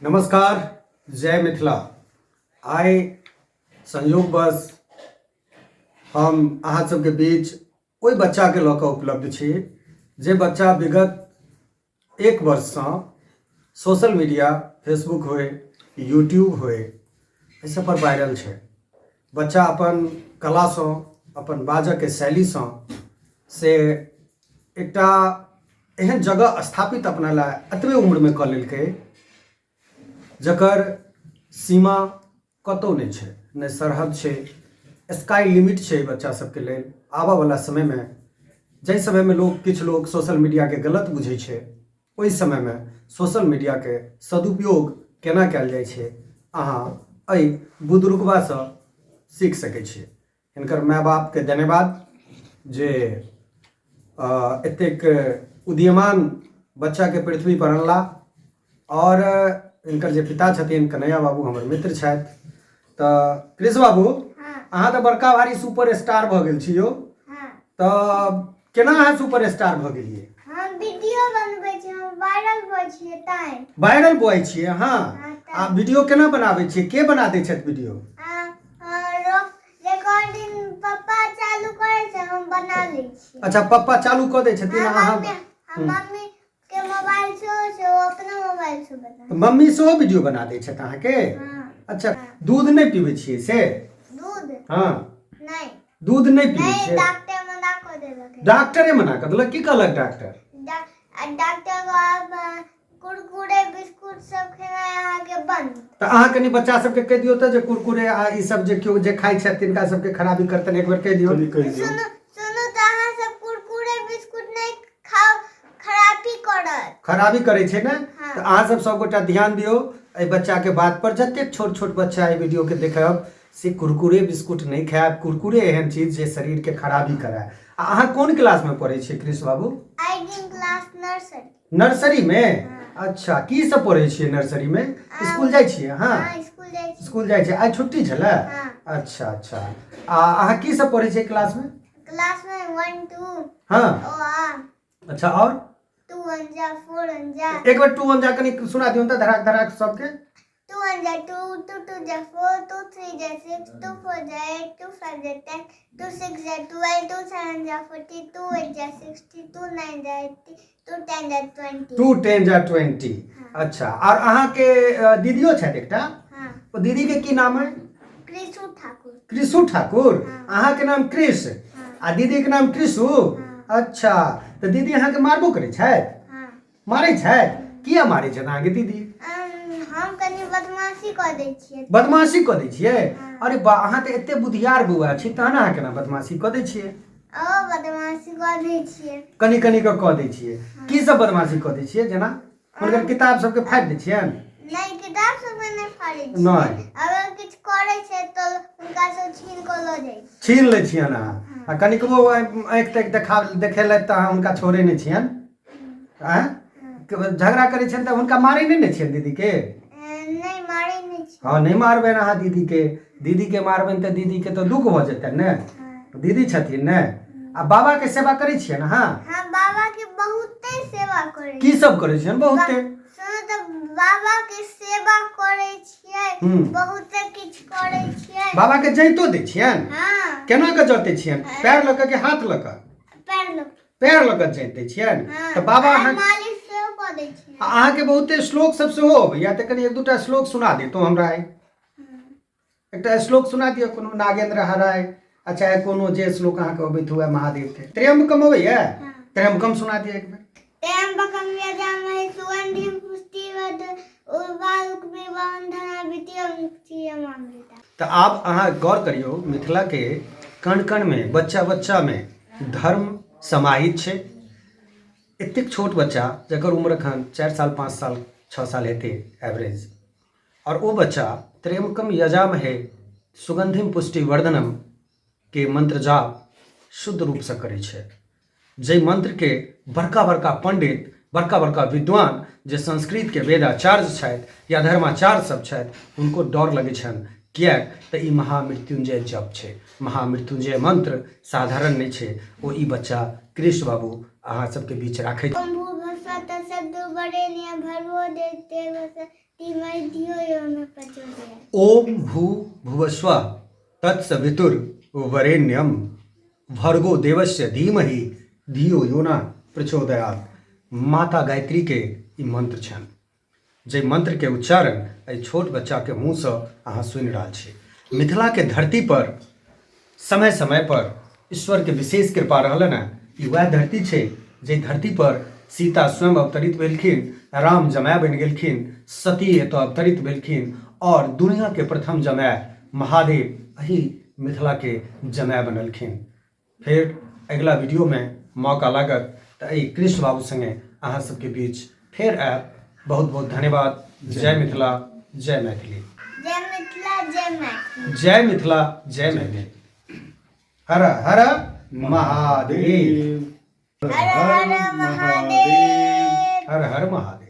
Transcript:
नमस्कार, जय मिथिला। आइ संयोगवश हम अहाँ सबके बीच ओहि बच्चाके लऽ कऽ उपलब्ध छी जे बच्चा विगत एक वर्षसँ सोशल मीडिया, फेसबुक होय, यूट्यूब होय, एहि सब पर वायरल छै। बच्चा अपन कलासँ, अपन बाजऽके शैलीसँ से एकटा एहन जगह स्थापित अपना लए एतबे उम्रमे कऽ लेलकै जकर सीमा कतहु नहि छै, नहि सरहद छै, स्काई लिमिट छै बच्चा सबके लेल। आबऽवला समयमे, जाहि समयमे लोक किछु लोक सोशल मीडियाके गलत बुझै छै, ओहि समयमे सोशल मीडियाके सदुपयोग केना कयल जाइ छै अहाँ एहि बुदरुकबासँ सीख सकै छियै। हिनकर माय बापके धन्यवाद जे एतेक उदीयमान बच्चाके पृथ्वी पर अनला। आओर हिनकर जे पिता छथिन कन्हैया बाबू हमर मित्र छथि। तऽ कृष्ण बाबू, अहाँ तऽ बड़का भारी सुपर स्टार भऽ गेल छी यौ। तऽ केना अहाँ सुपर स्टार भऽ गेलियै? हम वीडियो बनबै छी, हम वायरल भऽ छियै तैं। वायरल बॉय छियै अहाँ? आ वीडियो केना बनाबै छियै? के बना दै छथि वीडियो? रिकॉर्डिंग पप्पा चालू करै छै, हम बना लै छी। अच्छा, पप्पा चालू कऽ दै छथिन? अहाँ मम्मी के मोबाइल से छै, ओ अपना मोबाइल से बना। मम्मी सेहो वीडियो बना दै छथि अहाँके? अच्छा, दूध नहि पीबै छियै से? दूध? हँ। नहि। दूध नहि पीबै छियै? डॉक्टर मना कऽ देलक। डॉक्टरे मना कऽ देलक? की कहलक डॉक्टर? डॉक्टर कुरकुरे बिस्कुट सब खेनाइ अहाँके बंद। तऽ अहाँ कनि बच्चा सबके कहि दियौ तऽ जे कुरकुरे आ ई सब जे केओ जे खाइ छथि तिनका सबके खराबी करतनि, एक बेर कहि दियौ। कनि कहि दियौ। सुनू, सुनू तऽ अहाँ सब कुरकुरे बिस्कुट नहि खाउ, खराबी करत। खराबी करै छै ने? हाँ। तऽ अहाँ सब सबगोटा ध्यान दियौ एहि बच्चाके बात पर। जतेक छोट छोट बच्चा एहि वीडियोके देखब से कुरकुरे बिस्कुट नहि खायब। कुरकुरे एहन चीज जे शरीरके खराबी कराय। आ अहाँ कोन क्लासमे पढ़ै छियै कृष्ण बाबू? I in class nursery. Nursery में? अच्छा, की सब पढ़ै छियै नर्सरी में? स्कूल जाइ छियै अहाँ? हाँ, स्कूल जाइ छी। स्कूल जाइ छियै। आइ छुट्टी छलै? हाँ। अच्छा अच्छा, आ अहाँ की सब पढ़ै छियै क्लास में? क्लास में 1 2। हाँ। ओ आ। अच्छा, और? 2 1 जा 4 1 जा। एक बेर 2 1 जा कनि सुना दियौ तऽ धराक धराक सबके। 2 1 जा 2, 2 2 जा 4, 2 3 जा 6, 2 4 जा 8, 2 5 जा 10, 2 6 जा 12, 2 7 जा 14, 2 8 जा 16, 2 9 जा 18, 2 10 जा 20। 2 10 जा 20। अच्छा, और अहाँके दीदियो छथि एकटा? हाँ। ओ दीदी के की नाम है? कृषु ठाकुर। कृषु ठाकुर? हाँ। अहाँके नाम कृष? हाँ। आ दीदी के नाम कृषु? हाँ। अच्छा, तऽ दीदी अहाँके मारबो करै छथि? हाँ। मारै छथि? किया मारै छथि अहाँके दीदी? हम कनि बदमाशी कऽ दै छियै। बदमाशी कऽ दै छियै? हाँ। अरे बा, अहाँ तऽ एते बुधियार बौआ छी, तहन अहाँ केना बदमाशी कऽ दै छियै? ओ बदमाशी कऽ दै छियै। कनि कनि कऽ कऽ दै छियै। की सब बदमाशी कऽ दै छियै? जेना हुनकर किताब सबके फाड़ि दै छियनि? नहि, किताब सबके नहि फाड़ै छियै। नहि। अगर किछु करै छै तऽ हुनका सब छीन कऽ लऽ जाइ छै। छीन लै छियनि अहाँ? आ कनिकबो आँखि ताँखि देखा देखेलथि तऽ अहाँ हुनका छोड़ै नहि छियनि? आँय, झगड़ा करै छियनि तऽ हुनका मारै नहि ने छियनि दीदीके? नहि, मारै नहि छी। हँ, नहि मारबनि अहाँ दीदीके। दीदीके मारबनि तऽ दीदीके तऽ दुःख भऽ जेतनि ने, दीदी छथिन ने। आ बाबाके सेवा करै छियनि अहाँ? हँ, बाबाके बहुते सेवा करै। की सब करै छियनि बहुते? सुनू तऽ बाबाके सेवा करै छियै, बहुते किछु करै छियै। बाबाके जैतो दै छियनि? हँ। केना कऽ जतै छियनि, पैर लऽ कऽ कि हाथ लऽ कऽ? पैर लऽ। पैर लऽ कऽ जाइत दै छियनि? हाँ। तऽ बाबा आर अहाँ मालिश सेहो कऽ दै छियनि। अहाँके बहुते श्लोक सब सेहो अबैया, तऽ कनि एक दूटा श्लोक सुना दितहुँ हमरा आइ। एकटा श्लोक सुना दिअ कोनो, नागेंद्र हराय आ चाहे कोनो जे श्लोक अहाँके अबैत हुए महादेवके। त्र्यंबकम अबैया? हाँ। त्र्यंबकम सुना दिअ एक बेर। त्र्यंबकम यजामहे सुगंधिं पुष्टिवर्धनम् उर्वारुकमिव बन्धनात्। तऽ आब अहाँ गौर करियौ, मिथिलाके कण कणमे, बच्चा बच्चामे धर्म समाहित छै। एतेक छोट बच्चा जकर उम्र एखन 4 साल, 5 साल, 6 साल हेतै एवरेज, आओर ओ बच्चा त्र्यंबकम यजामहे सुगंधिम पुष्टिवर्धनम के मंत्र जाप शुद्ध रूपसँ करै छै, जाहि मंत्रके बड़का बड़का पंडित, बड़का बड़का विद्वान जे संस्कृतके वेदाचार्य छथि या धर्माचार्य सब छथि, हुनको डर लगै छनि, किएक तऽ ई महामृत्युंजय जप छै। महामृत्युंजय मंत्र साधारण नहि छै। ओ ई बच्चा कृष्ण बाबू अहाँ सबके बीच राखै। ओम भूर्भुवः स्वः तत्सवितुर्वरेण्यं भर्गो देवस्य धीमहि धियो यो न प्रचोदयात्। ओम भू भुवस्व तत्सवितुर वरेण्यम भर्गो देवस्य धीमहि धियो यो न प्रचोदयात्। माता गायत्री के ई मंत्र छनि, जाहि मंत्र के उच्चारण एहि छोट बच्चा के मुँह सँ अहाँ सुनि रहल छी। मिथिला के धरती पर समय समय पर ईश्वर के विशेष कृपा रहलनि हेँ। ई वएह धरती छै जाहि धरती पर सीता स्वयं अवतरित भेलखिन, राम जमाय बनि गेलखिन, सती एतऽ अवतरित भेलखिन आओर दुनिया के प्रथम जमाय महादेव एहि मिथिला के जमाय बनलखिन। फेर अगिला वीडियोमे मौका लागत तऽ एहि कृष्ण बाबू संगे अहाँ सबके बीच फेर आयब। बहुत बहुत धन्यवाद। जय मिथिला, जय मैथिली। जय मिथिला, जय मैथिली। जय मिथिला, जय मैथिली। हर हर महादेव। हर हर महादेव। हर हर महादेव।